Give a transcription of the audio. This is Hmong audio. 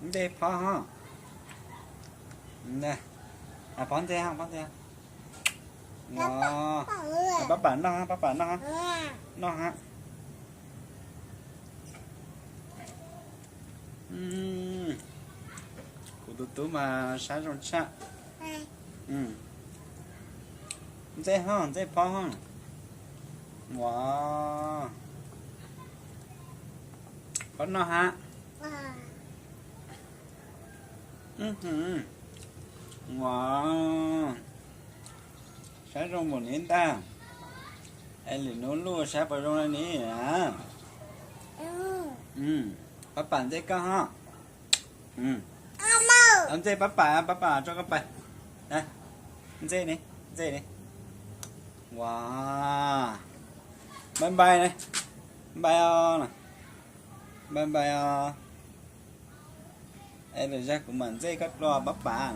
Ntxej phob ho. Phob ntxej ho, phob ntxej. Pab pam noj, pab pam noj, noj ha. Kuv tus tub mas saib zoo tshaj. Ntxej ho, ntxej phob ho. Ua, phob noj ha. Ua, saib zoo npaum li ntag. Es lwm hnub luj saib puas zoo li ni na. Pab pam ntxej koj ho. Ntxej pab pam, pab pam tso koj pais. Ntxej ni, ntxej ni. Ua, npai npai ne, npai os, npai npai os. Es lwm zag kuv mam ntxej koj dua pab pam.